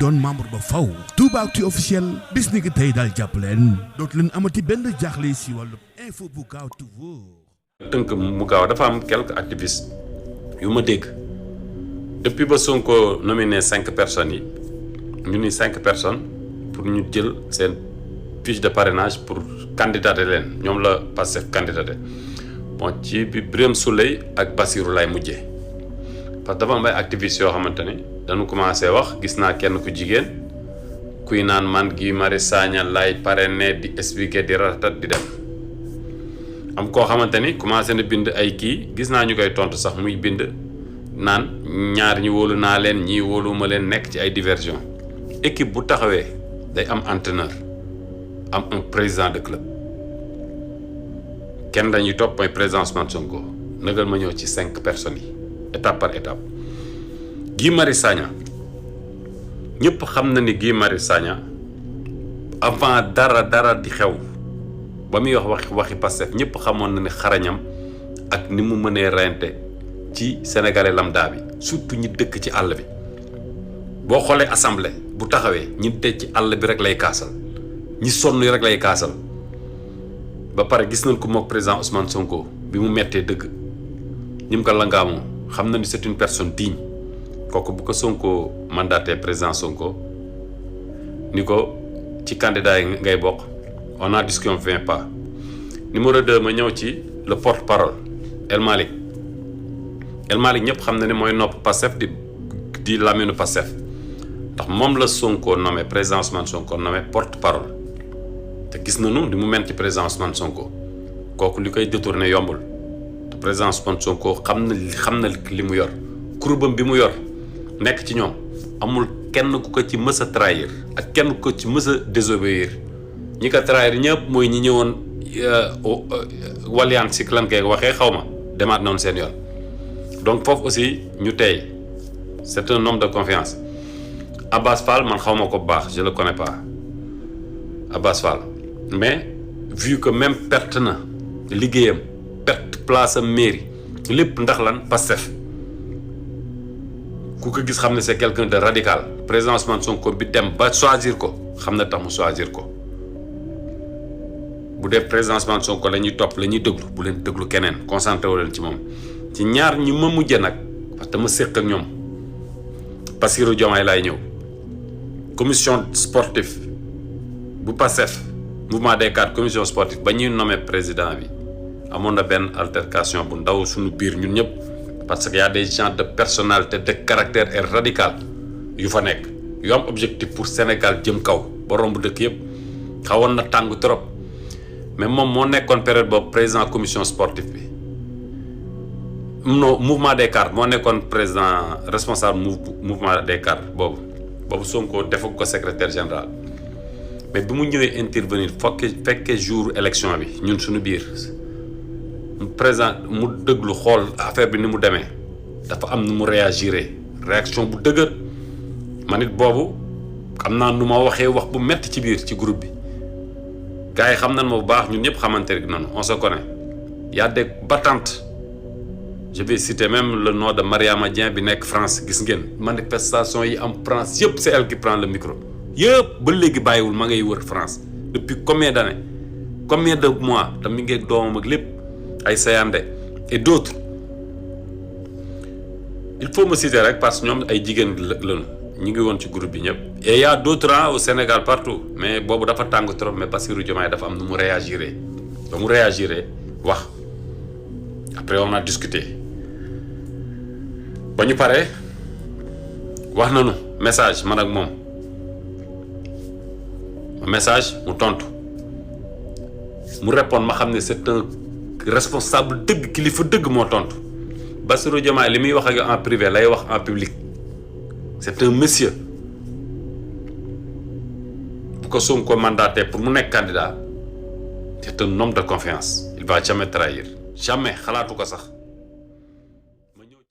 doon membre ba faw Toubactu officiel bis ni ki tey daal jàpp leen dootu leen amati benn jaaxle si wàllu info bu gaaw te wóor. tënk mu gaaw dafa am quelques activistes yu ma dégg depuis ba Sonko nominé 5 personnes yi ñu ni 5 personnes pour ñu jël seen fiche de parrainage pour candidater leen ñoom la Pastef candidaté bon ci bi Birame Souleye ak Bassirou lay mujjee parce que dafa am ay activistes yoo xamante ne dañu commencé wax gis naa kenn ku jigéen kuy naan man Guy Marius Sagna lay parrainé di expliquer di ratat di dem am koo xamante ni commencé na bind ay kii gis naa ñu koy tontu sax muy bind naan ñaar ñi wóolu naa leen ñii wóoluma leen nekk ci ay diversion équipe bu taxawee day am entraîneur am un président de club kenn dañuy topp mooy président Ousmane Sonko nëgal ma ñëw ci 5 personnes yi étape par étape. Guy Marius Sagna ñëpp xam na ni Guy Marius Sagna avant dara di xew ba muy wax waxi Pastef ñëpp xamoon na ni xarañam ak ni mu mënee reyante ci sénégalais lambda bi surtout ñi dëkk ci àll bi boo xoolee assemblée bu taxawee ñi teg ci àll bi rek lay kaasal ñi sonn rek lay kaasal ba pare gis nañ ko mook président Ousmane Sonko bi mu mettee dëgg ñi mu ko langaamoo xam na ni c'est une personne digne kooku bu ko Sonko mandaté président Sonko ni ko ci candidat yi ngay bokk on n'en discute pas. Numéro 2 ma ñëw ci le porte-parole El Malick ñëpp xam na ne mooy nopp Pastef di laminu Pastef ndax moom la Sonko nommé président Ousmane Sonko nommé porte-parole te gis nañu li mu mel ci président Ousmane Sonko kooku li koy détourné yombul te président Ousmane Sonko xam na li mu yor kurbam bi mu yor nekk ci ñoom amul kenn ku ko ci mës a trahir ak kenn ku ko ci mës a désobéir ñi ko trahir ñëpp mooy ñi ñëwoon waliyaan si lan koy waxee xaw ma demaat noonu seen yoon donc foofu aussi ñu tey c'est un homme de confiance Abbas Fall man xaw ma ko bu baax je le connais pas Abbas Fall mais vu que même perte na liggéeyam perte place am mairie lépp ndax lan Pastef ku ko gis xam ne c'est quelqu'un de radical président Ousmane Sonko bi dem ba choisir ko xam na tax mu choisir ko bu dee président Ousmane Sonko la ñuy topp la ñuy déglu bu leen déglu keneen concentré wu leen ci moom ci ñaar ñi ma mujjee nag parce que ma séq ak ñoom Bassirou Diomaye laay ñëw commission sportive bu Pastef mouvement des cadres commission sportive ba ñuy nommé président bi amoon na benn altercation bu ndaw suñu biir ñun ñëpp parce que y a des gens de personnalité de caractère et radical yu fa nekk yu am objectif pour Sénégal jëm kaw ba romb dëkk yëpp xawoon na tàng trop mais moom moo nekkoon période boobu président commission sportive bi non mouvement des cadres moo nekkoon président responsable mouvement des cadres boobu Sonko defu ko secrétaire général mais bi mu ñëwee intervenir fekkee jour élection bi ñun suñu biir président mu déglu xool affaire bi ni mu demee dafa am nu mu réagiré réaction bu dëgër man it boobu xam naa nu ma waxee wax bu metti ci biir ci groupe bi gars yi xam nañ ma bu baax ñun ñëpp xamante ne noonu on se connaît y a des battantes je vais citer même le nom de Mariama Dieng bi nekk France gis ngeen manifestation yi am France yëpp c'est elle qui prend le micro yëpp ba léegi bàyyiwul ma ngay wër France depuis combien d'années combien de mois te mi ngi doomam ak lépp ay Sayande et d'autres il faut me citer rek parce que ñoom ay jigéen lañu ñu ngi woon ci groupe bi ñëpp et y a d'autres au Sénégal partout mais boobu dafa tàng trop mais Bassirou Diomaye dafa am nu mu réagiré ba mu réagiré wax après on a discuté ba ñu paree wax nañu message man ak moom message mu tontu mu répondre ma xam ne c'est un responsable dëgg kilifa dëgg moo tontu Bassirou Diomaye li muy wax ak en privé lay wax en public c'est un monsieur bu ko Sonko mandaté pour mu nekk candidat c'est un homme de confiance il va jamais trahir jamais xalaatu ko sax